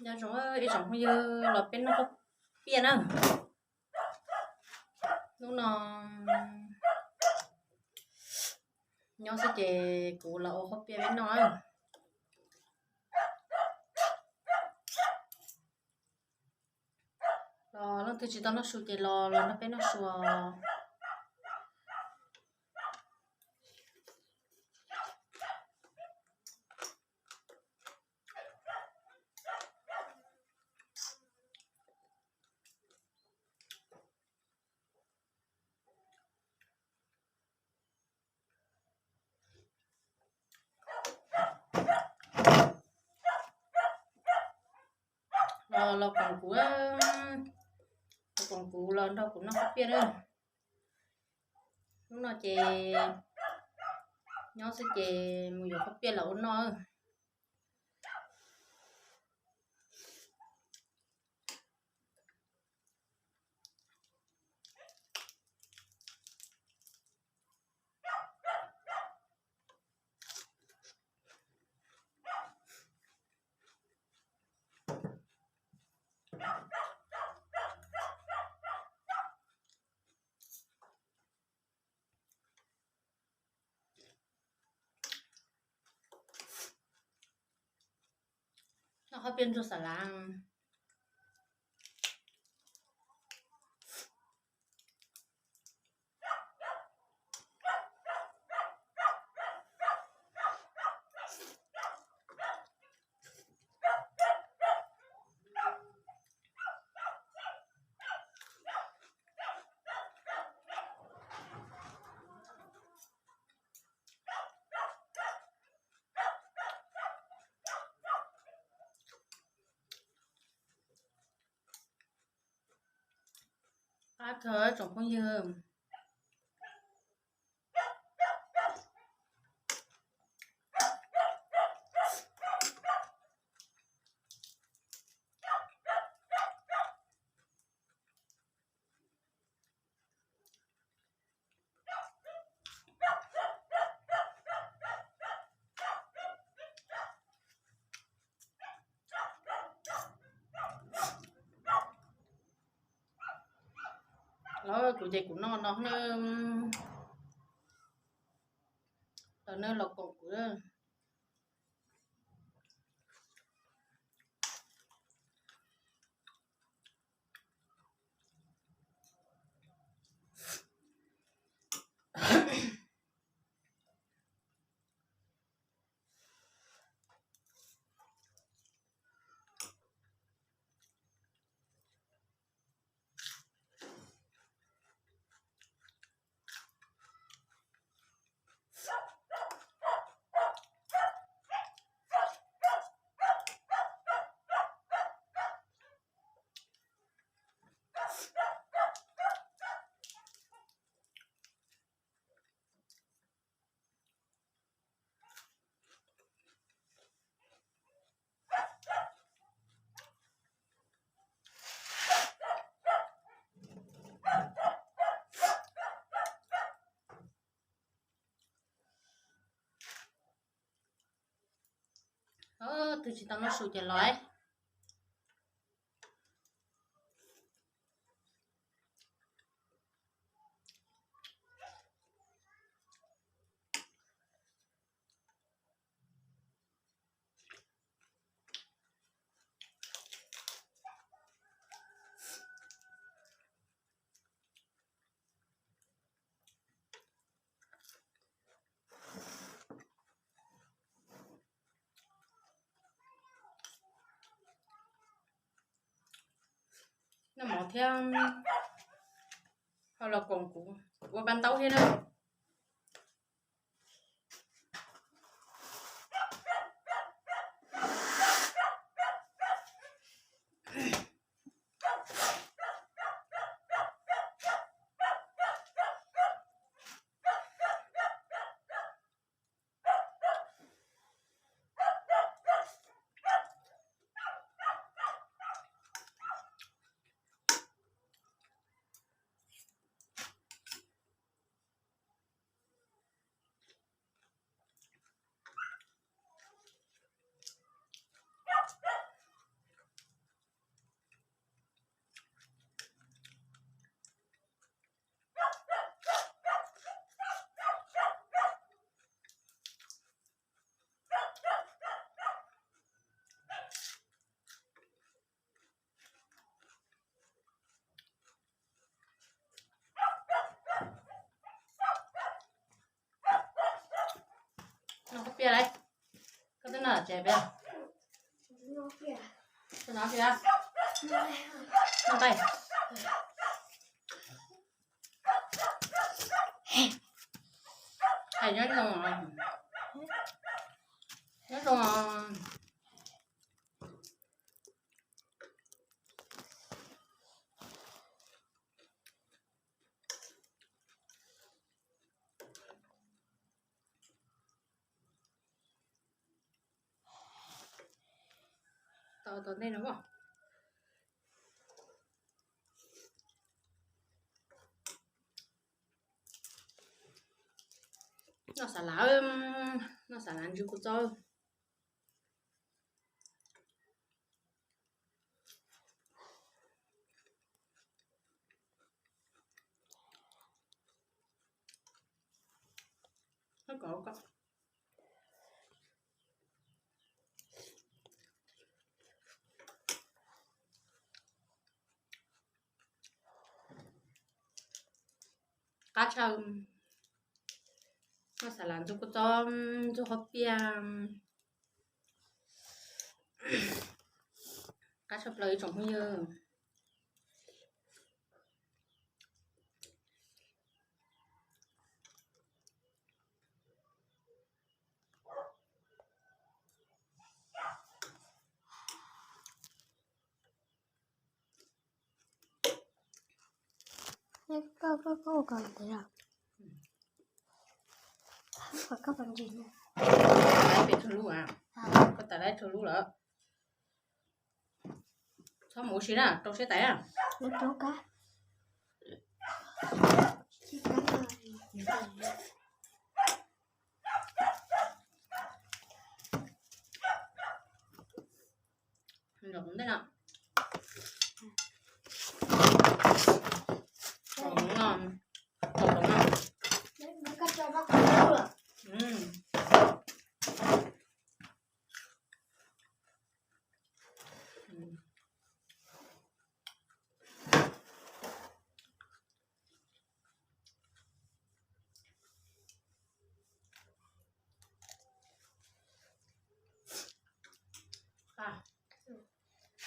Nyob zoo ib tsoom phooj ywg, los peb noj khaub piaj na. Hnub no nyob xwb ces kuv los ua khaub piaj peb noj. Los leej twg tsis tau noj su ces los los nrog peb noj su os. Los los koom kuv, los koom kuv los nrog kuv noj khaub piaj na. Hnub no ces nyob xwb ces mus yuav khaub piaj los ua noj. Noj khaub piaj ntxuag xav lav. Qab kawg tsoom phooj ywg. Los kuv ces kuv noj no na. Los nej los koom kuv. Tus tsis tau noj su ces los. Noj mov thiab, ho los koom kuv ua paj ntaub thiab na. Piaj lauj. Koj twb noj tsev piaj. Koj noj piaj. Noj nqaij. Hais nyob zoo, nyob zoo. Tau tau ntej no. Noj xav lav, noj xav lav ntsw kua txob. Qab tshaj, noj xav lav ntxuag kua txob, ntxuag qhob piaj. Qab tshaj plaws ib tsoom phooj ywg. Koj, koj, koj ua kom ntev os. Koj pem tsawg lub a? Koj tawm lawm tsawg lub lawm? Txhob mus ua si na, rau siab tais na. Ntej no.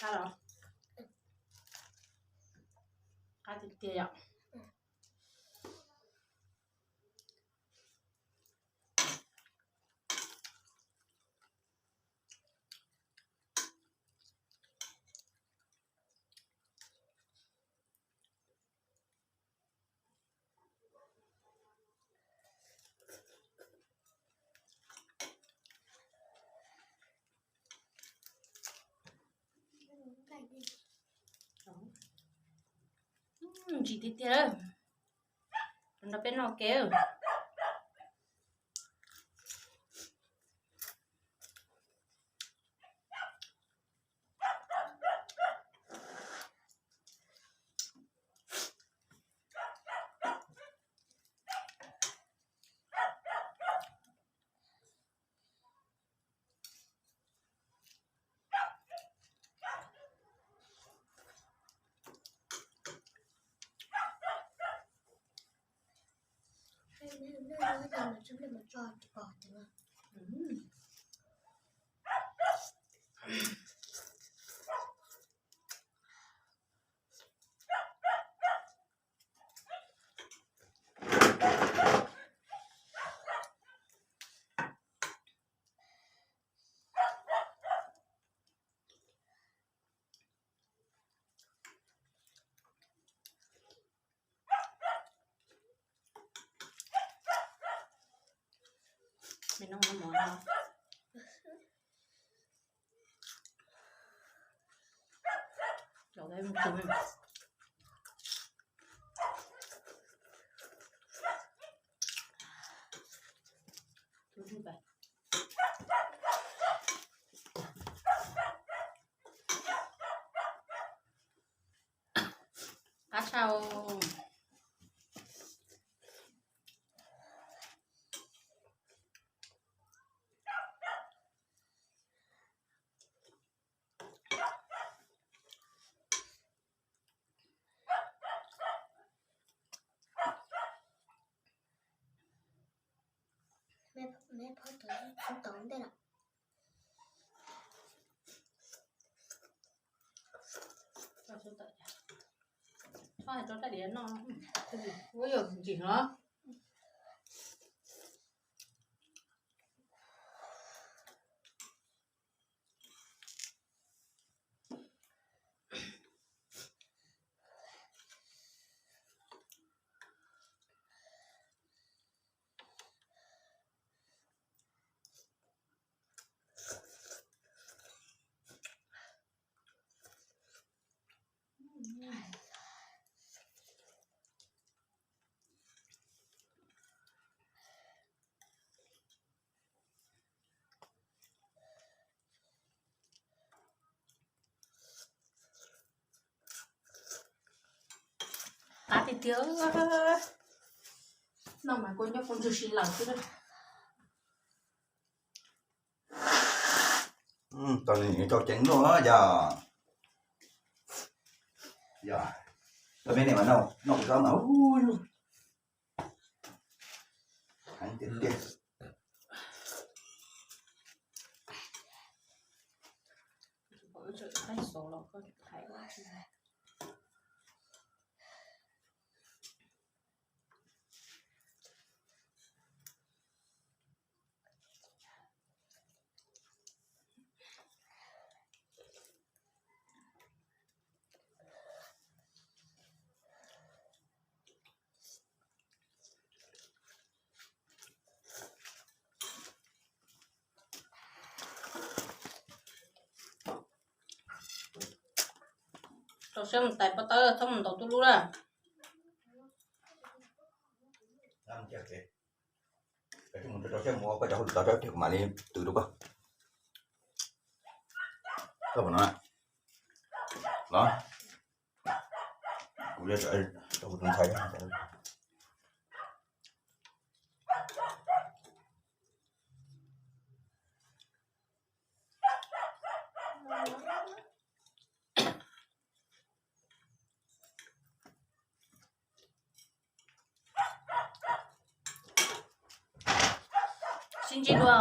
Qab los? Qab tiag tiag yom. Ntsim tiag tiag. Nrog peb noj kev. Qab tshaj. Neb phob tau tau ntej lawm. Txhob hais rau Tab Diav noj, ua yog ntsim no. Qab tiag tiag. Noj mas kua nyob kua ntswg si lawm xwb. Tau ceev luaj yog. Yog, tau me ne mas noj kuv zaub mas ub yug. Heev tiag tiag. Rau siab mus tais pob tawb, txhob mus ntaus tuj lub na. Rau siab mus ua koj cov hauj lwm tod, kuv mam li twv rau koj. Koj pom no los, kuv rau kuv tus ntxhais. Sib ntsib dua.